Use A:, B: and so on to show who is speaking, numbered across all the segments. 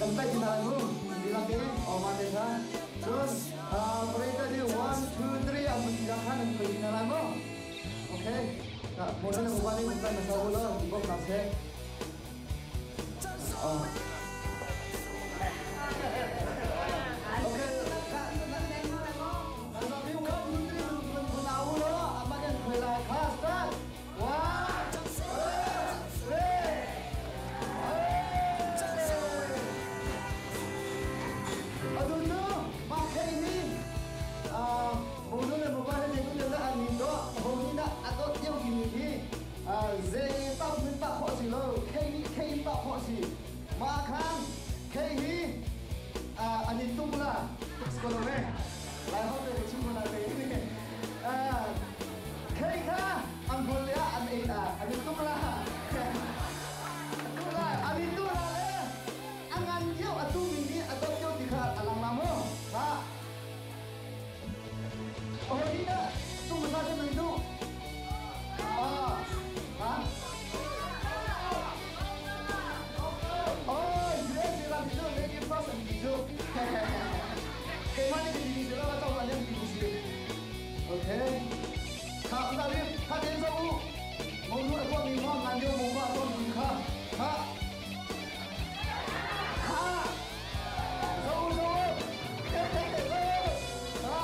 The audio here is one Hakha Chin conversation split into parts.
A: Kan tlaih ti hna lai mu. Dihlak in oma te kha. Cun operator nih 1 2 3 an mun ti khan an khoi ti hna lai mu. Okay. Mo na mo ni mun tlaih hmasa u law i bawmh hna seh. Okay. Start. 1 2 3. Atu cu mah thei hi monu le mopa he zeitin dah an min dawh ho nih dah a dawt deuh timi khi zei pak min pak khawh si lo khei nih khei in pak khawh si mah khan khei hi an in tum la tuk ko lo me lai ho te ka chim ko na te khei kha an hmul le an ei an in tum la tum la an in tum la le a ngan deuh a tumi nih a dawt deuh ti kha a lang la mu ha Oi dah tu sa te mei du ah ha Oh, US ram cu lady first an ti cu. Keimah nih ka ti ti lo ka cawk an ti si. Okay. Kha kha kha den zo u. Mo nu a tuah mi mo ngan deuh mo ma ton ti kha. Ha. Ha. Zo zo. Ha.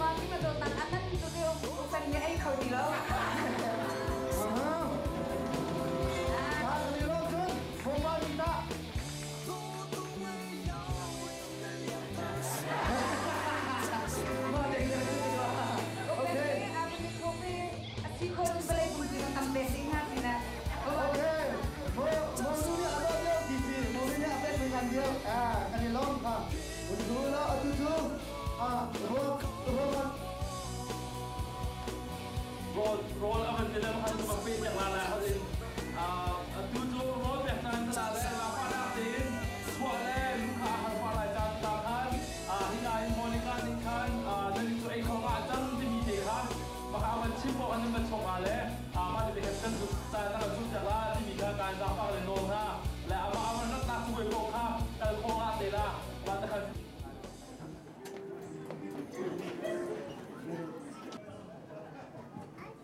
B: Ma ti ma do tan anan tu te san nge ei kho ti lo.
A: Ha. Ha, ni lo chun. Mo ma ni ta. Ma deng deng. Okay. Okay. Mo mo nu ni ado dio ti si. Mo ni a pek ngan dio. Ah, kan ni lom kha. Un tu la atu tu. Ah, ro ro kan
C: Rol rol avan te lam han ma pe chang la la ha in tu chu rol pek nan la le la pa na tin chua le lu kha har pa lai chan ta khan hi na in Monica ning khan nan chu ei kho nga chang ti mi te kha ma kha man chim po an man chong a le ma te he kan zu cha na zu cha la ti mi kha kan za pa le no ha le ama aman rat na chu ko kha kal kho nga te la ma ta khan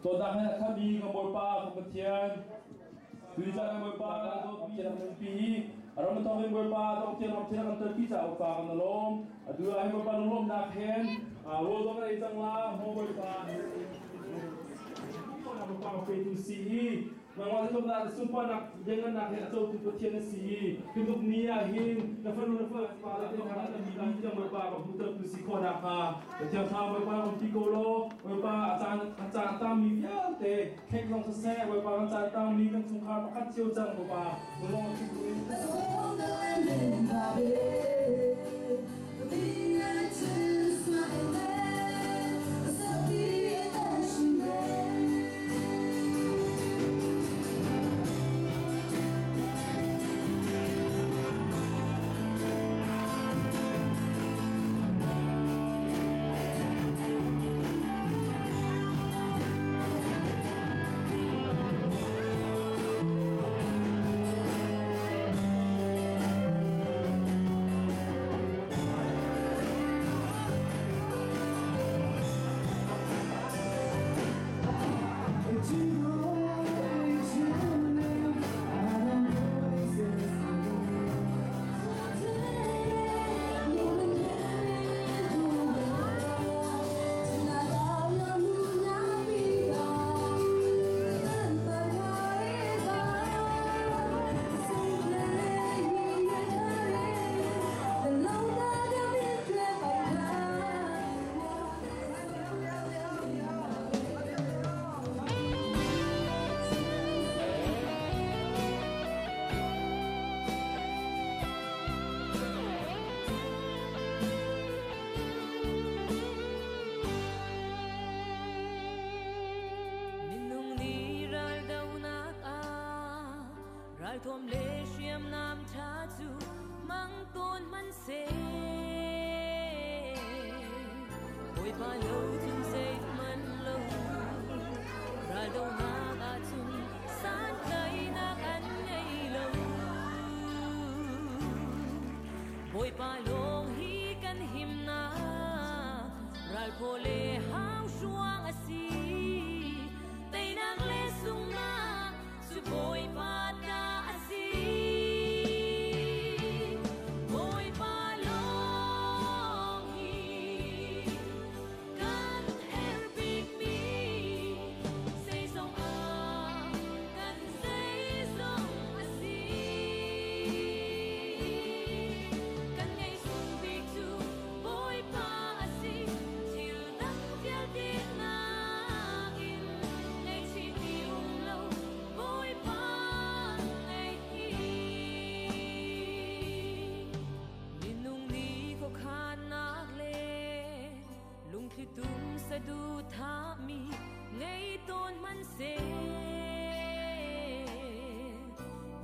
C: To dak he khabi ka Bawipa ka Pathian tuicaan ka Bawipa dawtmi ram nunpi hi ram thawk in Bawipa dawt thiang ram thiang kan telpi ca Bawipa kan lawm atu ah hin Bawipa lunglawmhnak hen rawl zong kan ei cang la maw Bawipa Bawipa ka petu si i nangmah zeitluk dah sunparnak lianngannak he a cotu Pathian na si i hi ni ah hin na fanu na fapa le te hna na mi tiang Bawipa ka hmuhtertu si khawh nakhnga Pathian thla Bawipa kan ti ko law Bawipa a caan a caan tangmi vialte thleng zong siseh Bawipa kan caan tangmi kan chungkhar pakhat cio cang Bawipa lung
D: Minung nih raldohnak ah ralthuam le hriamnam ṭha cu mang tawn hmanhseh Bawipa lo cun zeihmanh lo raldohnak ahcun santlaihnak an ngei lo.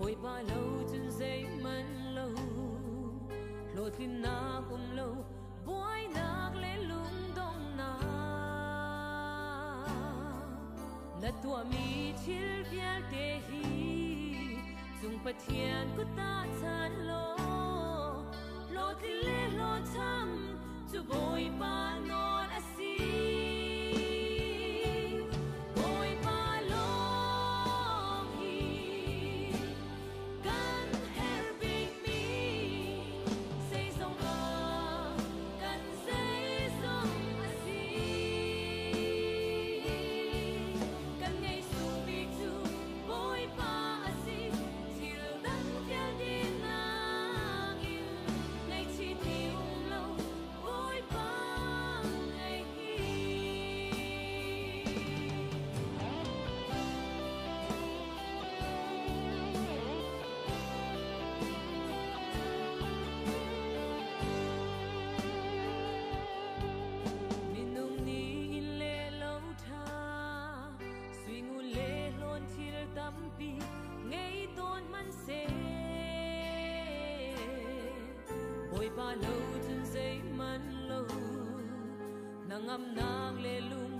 D: Bawipa lo cun zeihmanh lo, hlawhtlinnak um lo, buainak le lungdonghnak. Na tuahmi thil vialte hi cung Pathian kut ah chan law, hlawhtlin le hlawhcham cu Bawipa nawl a si. Bawipa lawng hi kan herh bikmi, zeizong ah kan zeizong a si. Kan ngeihsung bik cu Bawipa a si, thil dang vialte nakin ngaihchih ti um lo, Bawipa ngei hi. Minung nih inn le lo ṭha, sui ngun le hlawn thil tampi ngei tawn hmanhseh, Bawipa lo cun zeihmanh lo, hnangamnak le lung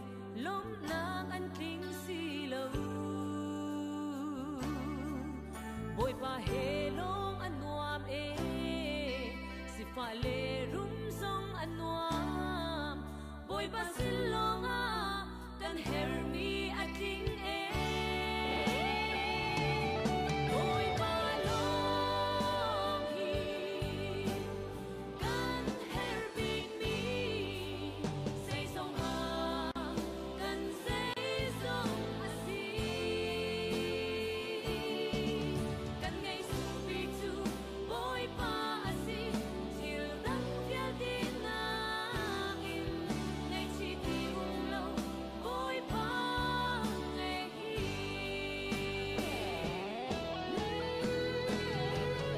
D: lawmhnak an tling si lo. Bawipa he lawng a nuam ee, sifah le rum zong a nuam. Bawipa sin lawng ah kan herhmi a tling ee. Bawipa lawng hi kan herh bikmi, zeizong ah kan zeizong a si. Kan ngeihsung bik cu Bawipa a si, thil dang vialte nakin ngaihchih ti um lo, Bawipa ngei hi.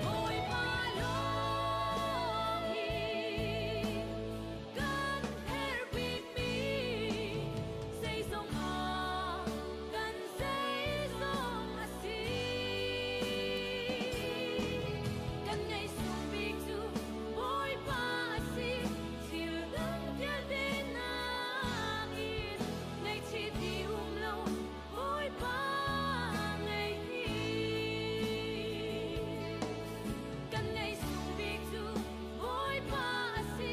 D: Bawipa lawng hi kan herh bikmi, zeizong ah kan zeizong a si. Kan ngeihsung bik cu Bawipa a si, thil dang vialte nakin ngaihchih ti um lo, Bawipa ngei hi. Kan ngeihsung bik cu Bawipa a si,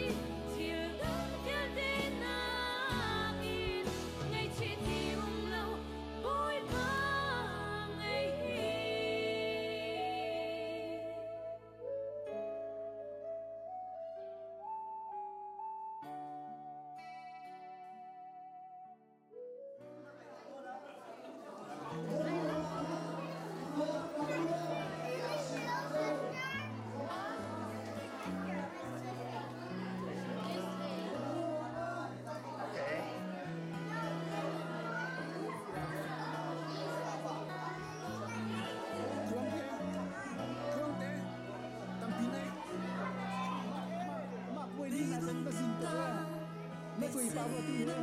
D: thil dang vialte nakin ngaihchih ti um lo, Bawipa ngei hi.
E: Tluangte, tluangte, tampi nei. Mah puai ni na san na sin to la. Na cui pa bo ti ne.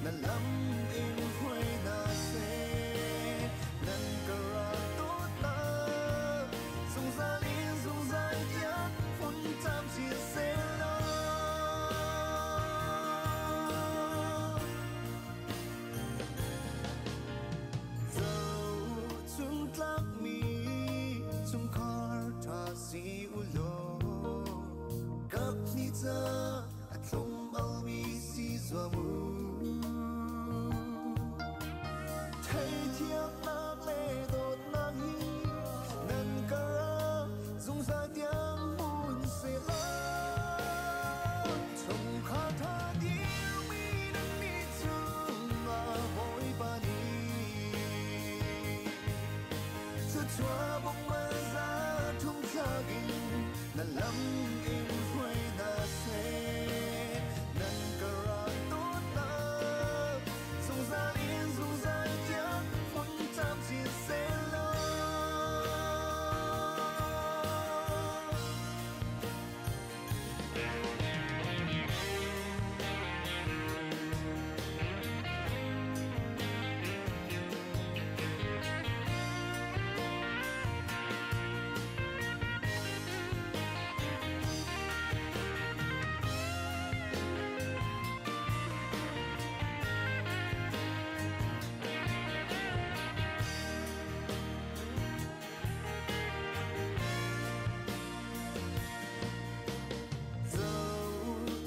F: Na lam in hruai hna seh. Nan ka rak dawtnak zungzal in zungzal tiang hmun camcin sehlaw. Zohchuntlakmi chungkhar ṭha si u law, kaphnih ca a thlum almi si zuam u. Theithiamnak le dawtnak hi nan karah zungzal tiang hmun sehlaw. Chungkhar ṭha dirmi nan nih cungah Bawipa nih thluachuah bawmh za thum thlak in na lam in hruai hna seh. Nan ka rak dawtnak zungzal in zungzal tiang hmun camcin sehlaw.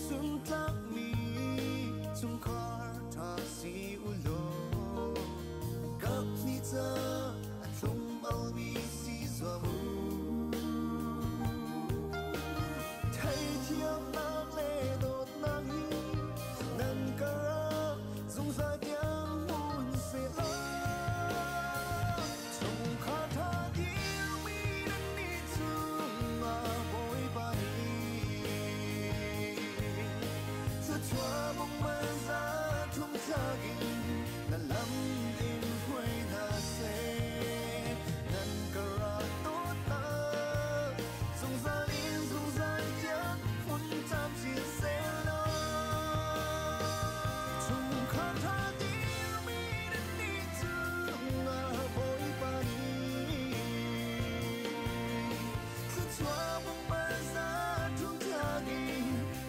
F: Zohchuntlakmi chungkhar ṭha si u law, kaphnih ca a thlum almi si zuam u. Theithiamnak le dawtnak hi nan karah zungzal tiang hmun sehlaw. Chungkhar ṭha dirmi nan nih cungah Bawipa nih thluachuah bawmh za thum thlak in na lam in hruai hna seh. Nan ka rak dawtnak zungzal in zungzal tiang hmun camcin sehlaw. Chungkhar ṭha dirmi nan nih cungah Bawipa nih thluachuah bawmh za thum thlak in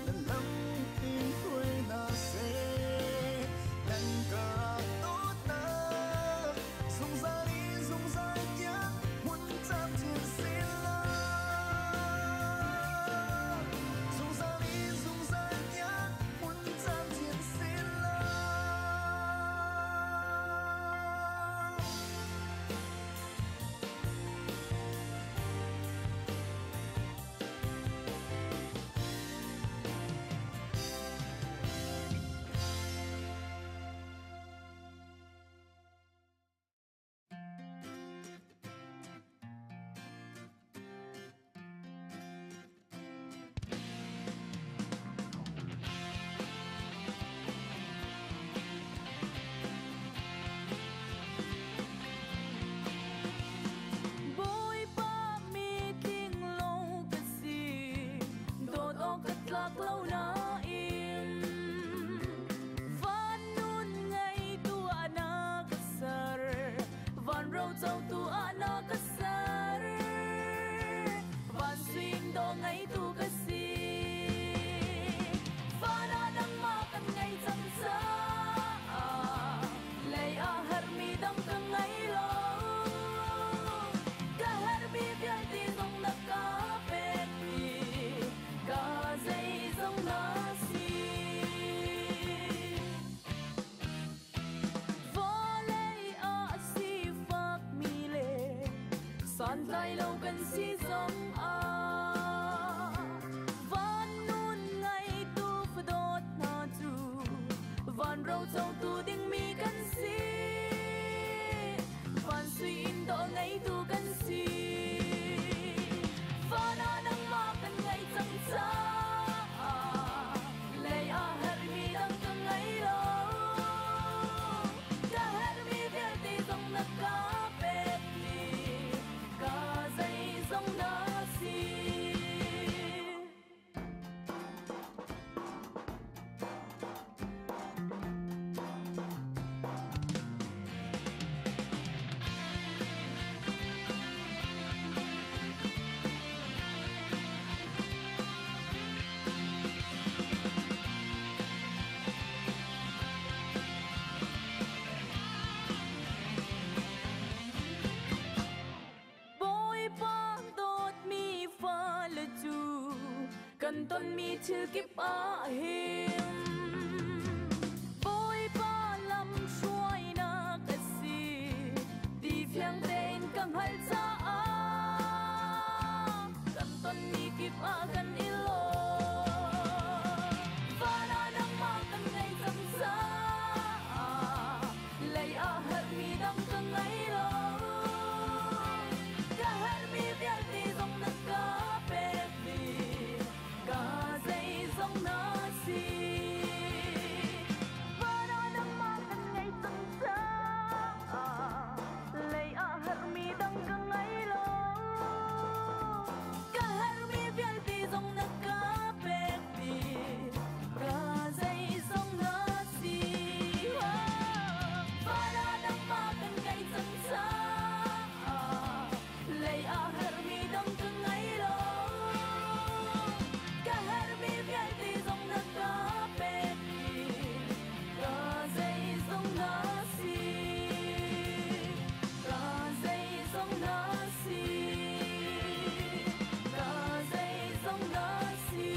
F: na lam in hruai hna seh. Nan ka rak dawtnak zungzal in zungzal tiang hmun camcin sehlaw. Zungzal in zungzal tiang hmun camcin sehlaw.
D: Bawipa mi tling lo ka si, dawt awk ka tlak lo nain. Van nun ngeitu ah na ka ser, van ro cotu ah na ka ser. Van suin dawh ngeitu ka si. Van ah nangmah kan ngei cang caah, lei ah herhmi dang ka ngei lo. Ka herhmi vialte zong na ka pek dih, ka zeizong na si. Vawlei ah sifakmi le santlai lo kan si zong ah, van nun ngeitu fadawt hna cu van ro cotu dingmi kan si. Van sui in dawh ngeitu kan si. Van ah nangmah kan ngei cang caah, lei ah herhmi dang ka ngei lo. Ka herhmi vialte zong na ka pek dih, ka zeizong na si. tonmi thil kip ah hin Bawipa lam hruainak a si ti fiang tein ka hngalh caah kan tonmi kip ah kan i lawm. Van ah nangmah kan ngei cang caah lei ah herhmi dang ka ngei lo. Ka herhmi vialte zong na ka pek dih, ka zeizong na si. Van ah nangmah kan ngei cang caah lei ah herhmi dang ka ngei lo. Ka herhmi vialte zong na ka pek dih, ka zeizong na si. Van ah nangmah kan ngei cang caah lei ah herhmi dang ka ngei lo. Ka herhmi vialte zong na ka pek dih, ka zeizong na si. Ka zeizong na si. Ka zeizong na si.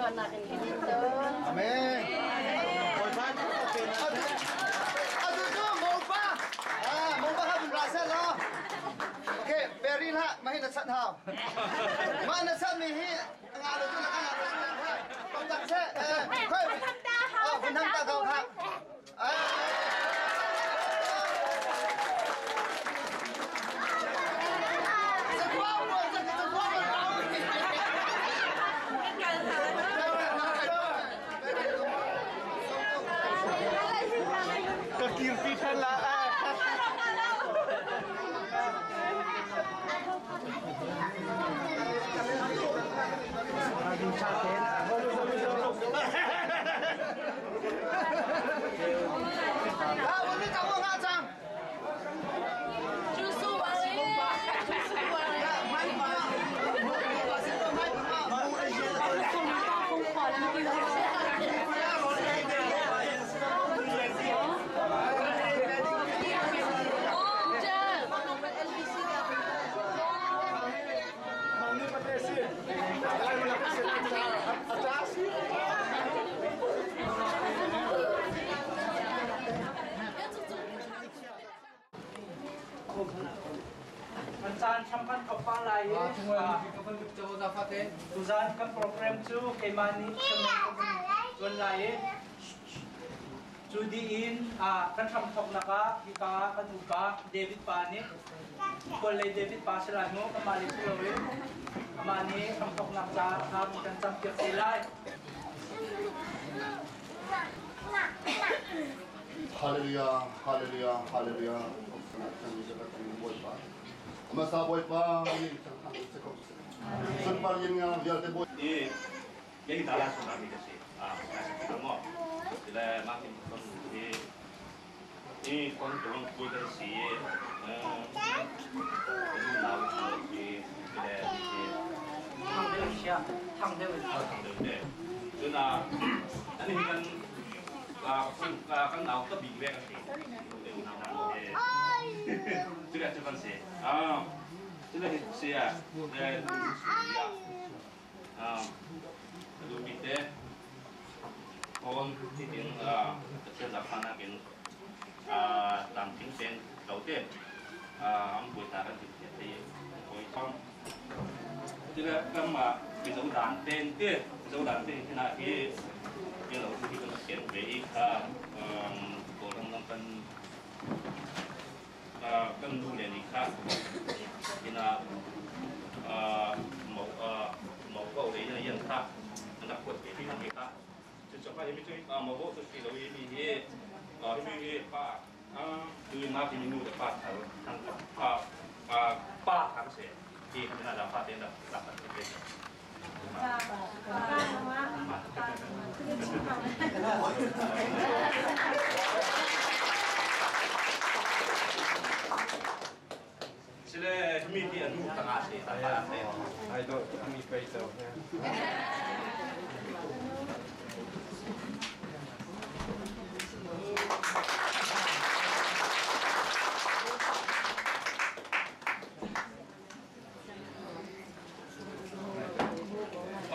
B: Thluachuahnak in hin tawn.
A: Amen. Atu cu mopa. Ah, mopa ha bun ra seh law. Okay, Perry hlah, mah hi na sat hau. Mah na sat mi hi nga lo cu na ka nga lo cu tong tak seh. Khoi. Vun tham ta ko kha.
C: Ka kirpi than la.
G: Kan caan hram kan thawk pah lai i tuzaan kan program cu keimah nih tuan lai i cu dih in kan hram thawknak ah hika ah kan upa David pa nih Kawl lei David pa si lai mu amah lei si loin amah nih hram thawknak caah thla kan campiak te lai.
H: Hallelujah, hallelujah, hallelujah. Masa Bawipa ni Sunpar yin nga vialte bawi.
I: I yai dala suna mi ka si. Ah, ka mo. Sila makin kon i i kon tong kui ka si. Eh, nau i sila si.
G: Thang deuh sia, thang deuh.
I: Thang deuh te. Cuna ani kan kan nau ka big ve ka si. Sila cu kan si. Ah, sila si ah, le ah, lu bi te kon ti tin Pathian zakhanak in tam ting ten lo te am bui ta kan ti te koi thong sila kan ma mizo dan ten te mizo dan te hina hi hi lo hi kan sian ve i kha ko lam lam kan kan nu le ni kha hina mo mo ko le yan kha an rak kuat ve mi kha cu cu kha hi mi cu mo bo cu si lo i mi hi hi mi hi pa tu ma ki nu le pa thar thang pa pa thang se hi hna da pa ten da rak kan te. Sile mi hi anu tanga se ta pa se.
J: I don't me face out.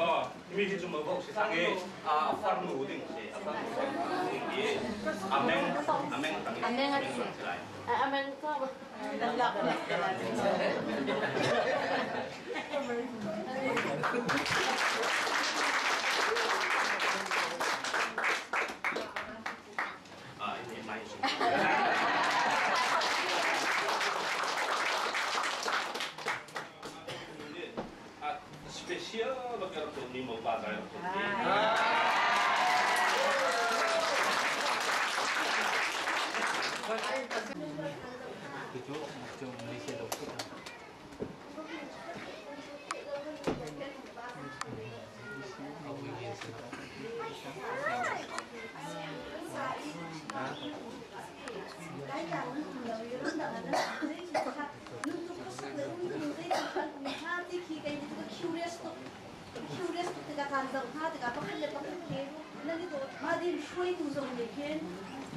I: Oh, mi hi cu mo bok si thang i a farnu ding si a farnu ding i ameng ameng tang i
D: Ameng an si.
I: lai.
D: Ameng ko.
I: Ah, ini mai si. Ah, special bakar tu ni mo ba zai tu ni.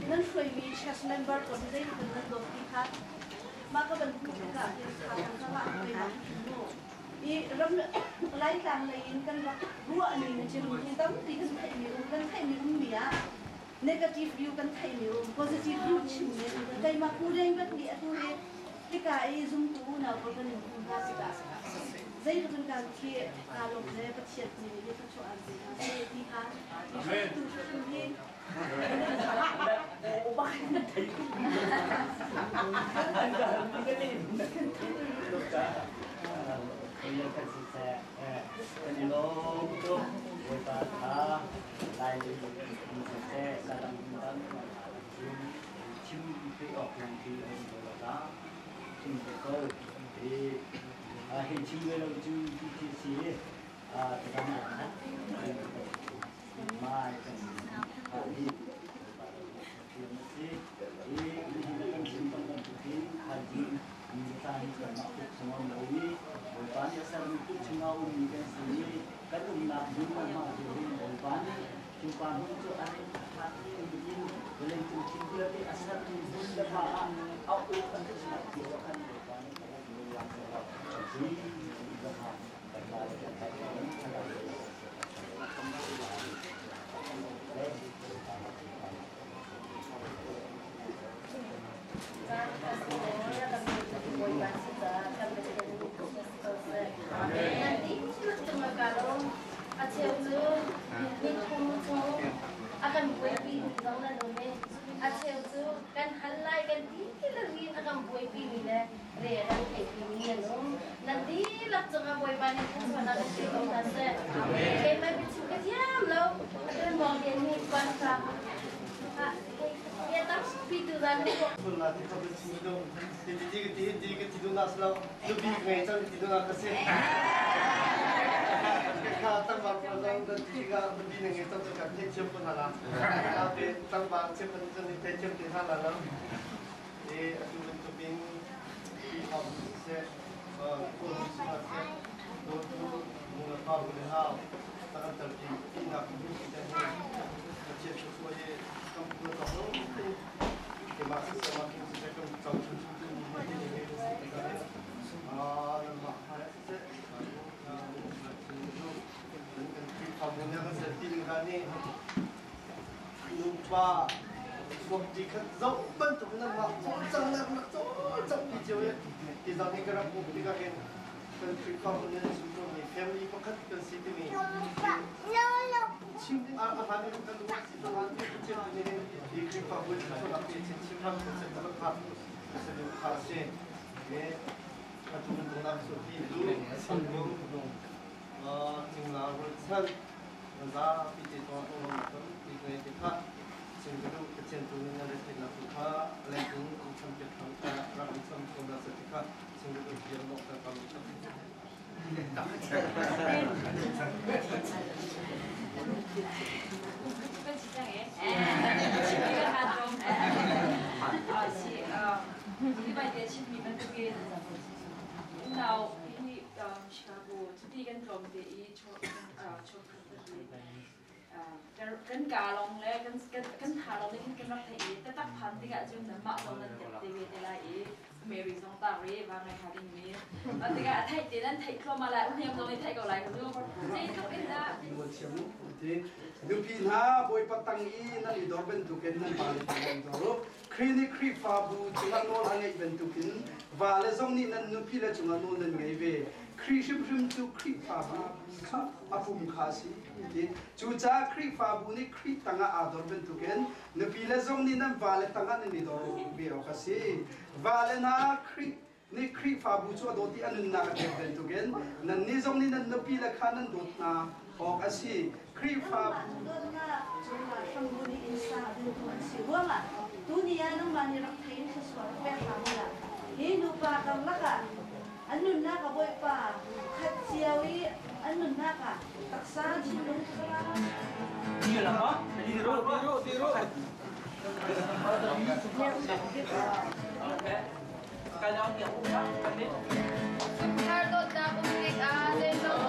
K: Nan hruaimi church member pawl hi zeitin nan dawt ti kha mah ka van hmuh tikah hin tha kan ka ngah keimah mu. I ram Laitlang lei in kan rak ruah ning cim hi tampi kan theihmi um kan theihmi ummi ah negative view kan theihmi um positive view chimmi um keimah Pu Deng bat nih atu hi hika i zumtu unau pawl kan in hmu hna tikah zeitluk in kan khi aa lawm le Pathian nih hi thluachuah an pe hna seh ti kha hruaitu hrim hi
L: Kan i lawm tuk. Bawipa kha lai siseh saram dang chim pe awk lang khi a um ko la chim ve ko i hi chim ve lo cu ti khi si tadang ah mai kan hi si i nihin kan chim bang bantukin thaizing mi ta hi kanmah tuk chungah um lo i Bawipa nih a sermi tuk chungah ummi kan si i kan umnak hmun le hma cu hin Bawipa nih cuka hmun cu a rem a ṭha in vawleicung thil vialte a sermi hmun le hma ah a um an chimnak cio ah khan Bawipa nih a rak lung hi
M: A cheu cu nithum chung a kan buaipi mi zong nan um i a cheu cu kan hal lai kan ti loin a kan buaipi mi le re a kan theihpi mi an um. Nan dihlak cungah Bawipa nih thluachuahnak in pe ko hna seh. Keimah biachim ka thiam lo. Atu mawng lian nih kuansa bia tampi tu zan na tuah.
A: Nupa suamti khat zoh bantuk in anmah cawlcanghnak nak cawlcangh cio i ti zong hi ka rak hmuh tikah hin kan Khrihfabu nih an chim tawnmi family pakhat kan si timi chim a hmaan in kan ruah si a hmaan ti chim timi hin hi Khrihfabu in thluachuahnak te chin chim hram kan set tak kha saduh kha a si. Atu bantuk nak suapi tu sangkum cingla rualchan zapi te tuah umang tampi ngei te kha chim ka duh Pathian tu nih nan retheihnak tu kha leitung in champiak hram kha rak in cham ko na ti kha chim ka duh biak nok ka kam
N: Now, Chicago, cuti kan tlawm te i kan ka lawng le kan tha lawng nih khin kan rak theih i taktak phan tikah cun nanmah zong nan tep te ve te lai i Mary zong tak ri va ngai ha ding mi tikah a theih te nan theih thluahmah lai uhniam zong nih theih ko lai ka zu zeitluk in dah
O: Nupi hna Bawipa tang i nan i dor bantukin nan vale tang in dor u. Khrih nih Khrihfabu cungah nawl a ngeih bantukin vale zong nih nan nupile cungah nawl nan ngei ve. Khrih hrimhrim cu Khrihfabu kha a pum kha a si ti. Cucaah Khrihfabu nih Khrih tangah aa dor bantukin nupile zong nih nan vale tangah nan i dor ve awk a si. Vale hna Khrih nih Khrihfabu cu a dawt i a nunnak a pek bantukin nannih zong nih nan nupile kha nan dawt hna awk a si. Khrihfabu
K: dawtnak cungah hrambu nih inn sa dingtu an si ruangah tuni ah nangmah nih rak thei in thluachuah rak pek hram u hi nupa karlak ah an nunnak a Bawipa khat cio i an nunnak ah taksa thinlung thlarau
N: Sumthar dawtnak um tikah zeizong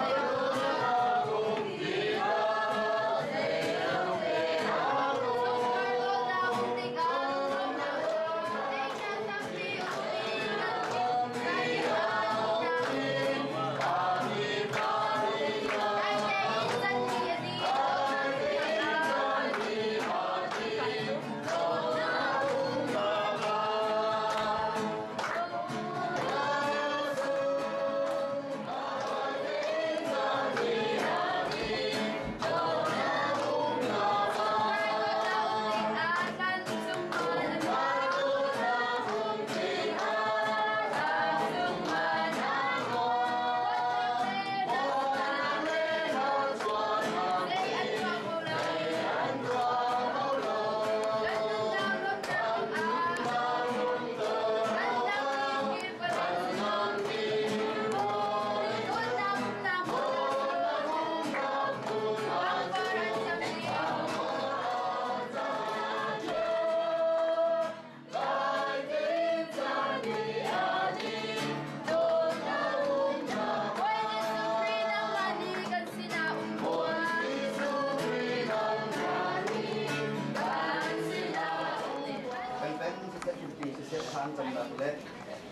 A: Pathian thla an camnak le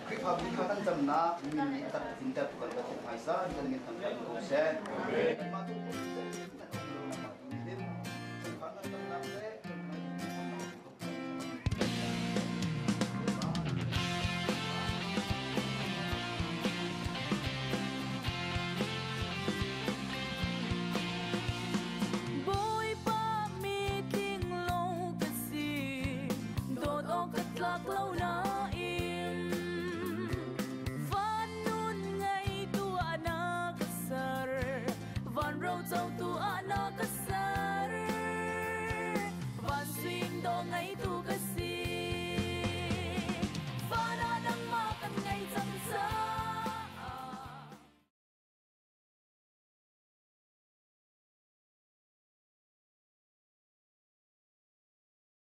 A: Khrihfabu thla kan camnak min nih a tak tlinter tu kan Pathian hmaisa kan min thangṭhat ko seh. Amen.